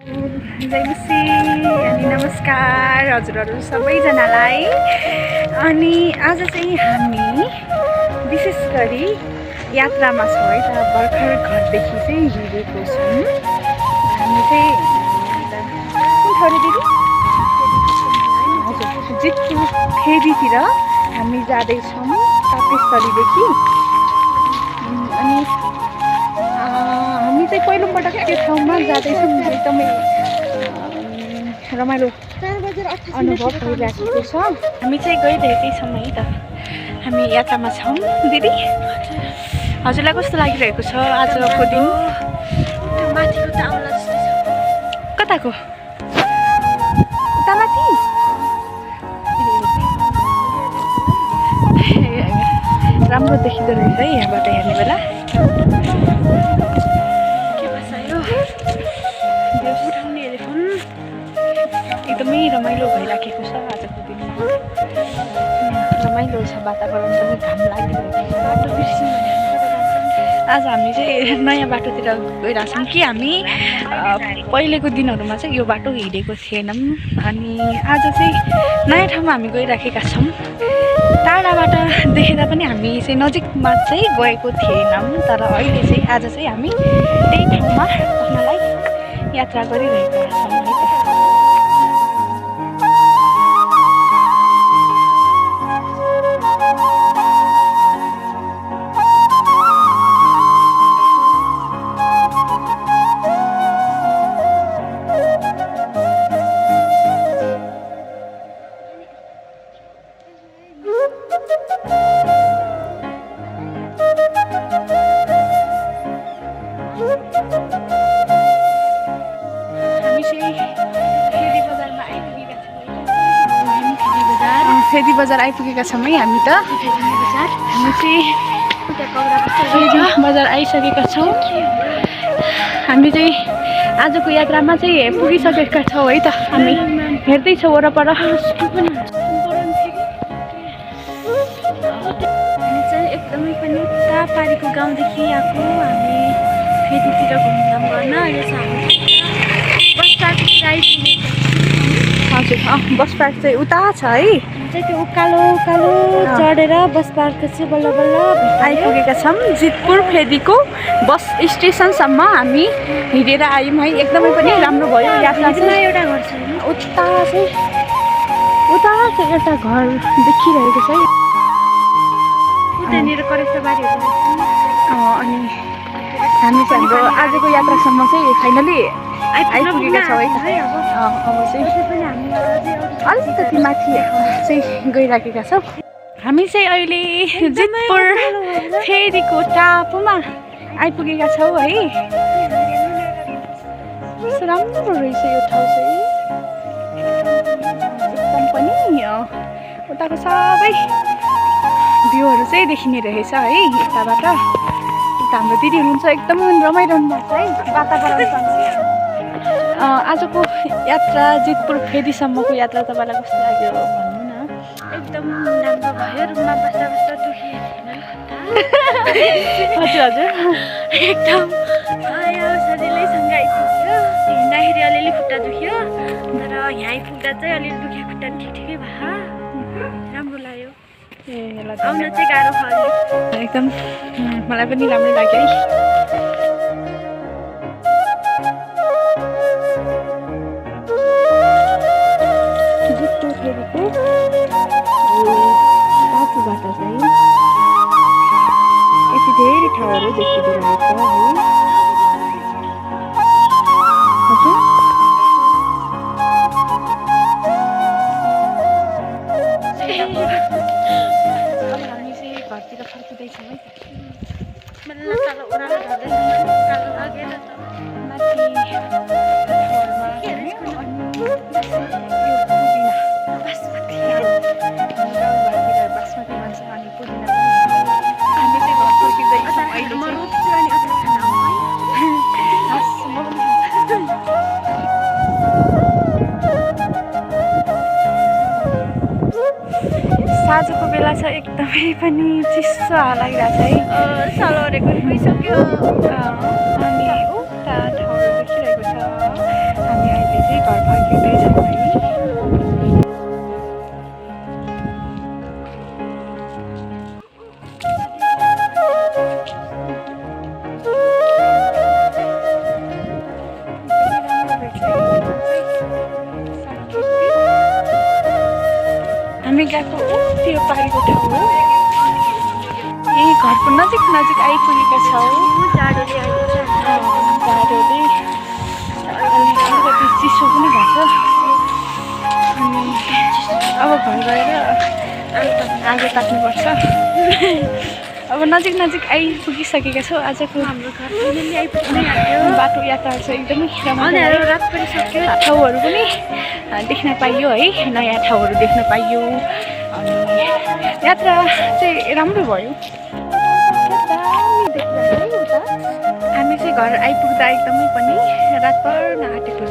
जय मसी अनि नमस्कार हजुरहरू सबैजनालाई। अनि आज चाहिँ हामी विशेष गरी यात्रामा छौँ है त। भर्खर घरदेखि चाहिँ हिँडेको छौँ। हामी चाहिँ कुन ठाउँ दिदी? हजुर, जितपुर फेदीतिर हामी जाँदैछौँ तापेसरीदेखि। अनि हामी चाहिँ पहिलोपटक त्यो ठाउँमा जाँदैछौँ। एकदमै रमाइलो अनुभव भइरहेको छ। हामी चाहिँ गइरहेकै छौँ है त। हामी यात्रामा छौँ। दिदी हजुरलाई कस्तो लागिरहेको छ आजको दिन? माथिको त आउला जस्तो छ। कताको? उता माथि? राम्रो देखिँदो रहेछ है यहाँबाट हेर्ने बेला। के बसायो उठाउने हेरेको एकदमै रमाइलो भइराखेको छ आजको दिनमा। रमाइलो छ वातावरण पनि, घाम लागिरहेको छ। बाटो बिर्सिनु भने आज हामी चाहिँ नयाँ बाटोतिर गइरहेछौँ कि हामी पहिलेको दिनहरूमा चाहिँ यो बाटो हिँडेको थिएनौँ। अनि आज चाहिँ नयाँ ठाउँमा हामी गइराखेका छौँ। टाढाबाट देखेर पनि हामी चाहिँ नजिकमा चाहिँ गएको थिएनौँ। तर अहिले चाहिँ आज चाहिँ हामी त्यही ठाउँमा पुग्नलाई यात्रा गरिरहेका छौँ है त। फेदी बजार आइपुगेका छौँ है हामी त। हामी चाहिँ फेदी बजार आइसकेका छौँ। हामी चाहिँ आजको यात्रामा चाहिँ पुगिसकेका छौँ है त। हामी हेर्दैछौँ वरपर। हामी चाहिँ एकदमै पनि टाढापारीको गाउँदेखि आएको। हामी फेदीतिर घुमघाम गर्न यो चाहिँ बस पार्क आइपुगेको। हजुर, बस पार्क चाहिँ उता छ है। चाहिँ त्यो उकालो उकालो चढेर बस पार्क चाहिँ बल्ल बल्ल आइपुगेका छौँ। जितपुर फेदीको बस स्टेसनसम्म हामी हिँडेर आयौँ है। एकदमै पनि राम्रो भयो यात्रा चाहिँ। एउटा घर छ उता चाहिँ एउटा घर देखिरहेको छ है। उतानिर करेसबारीहरू अनि हामी चाहिँ हाम्रो आजको यात्रासम्म चाहिँ फाइनली आइपुगेका छौँ है त। अब चाहिँ अलिकति माथि चाहिँ गइराखेका छौँ। हामी चाहिँ अहिले जितपुर फेदीको टापुमा आइपुगेका छौँ है। कस्तो राम्रो रहेछ यो ठाउँ चाहिँ। एकदम पनि उताको सबै भ्यूहरू चाहिँ देखिने रहेछ है यताबाट। हाम्रो दिदी हुनुहुन्छ एकदम रमाइरहनु भएको छ है वातावरणसँग। आजको यात्रा जितपुर फेदीसम्मको यात्रा तपाईँलाई कस्तो लाग्यो भन्नु न। एकदम राम्रो भयो। रुममा बस्दा बस्दा दुखिएन हजुर हजुर एकदम सजिलैसँग आइपुग्यो। हिँड्दाखेरि अलिअलि खुट्टा दुख्यो, तर यहाँ आइपुग्दा चाहिँ अलिअलि दुख्यो खुट्टा ठिकै भयो। राम्रो लाग्यो। आउन चाहिँ गाह्रो भयो एकदम। मलाई पनि राम्रो लाग्यो है। जितपुर फेदीको टापुबाट चाहिँ यति धेरै ठाउँहरू देखिँदो रहेछ है। हजुर हामी चाहिँ घरतिर फर्किँदैछौँ है। बासमती मान्छे अनि पुदिना हामी चाहिँ घर फर्किँदैछौँ अहिले साँझको बेला छ। एकदमै पनि चिसो हावा लागिरहेको छ है। सलवारको गइसक्यो। अनि उता ठाउँहरू देखिरहेको छ। हामी चाहिँ घर फर्किँदैछौँ हामी। हामी गएको त्यो पारीको ठाउँ हो। यही घरको नजिक नजिक आइपुगेका छौँ। जाडोले आइपुग्छ जाडोले अलिकति चिसो पनि भएको छ। अनि अब घर गएर आगो ताप्नुपर्छ। अब नजिक नजिक आइपुगिसकेका छौँ। आजको हाम्रो घर फाइनली आइपुग्नै आँट्यो। बाटो यात्रा चाहिँ एकदमै रमाइलो अँध्यारो भयो। रात परिसक्यो। ठाउँहरू पनि देख्न पाइयो है, नयाँ ठाउँहरू देख्न पाइयो। अनि यात्रा चाहिँ राम्रो भयो। हामी चाहिँ घर आइपुग्दा एकदमै पनि रात पर्न आँटेको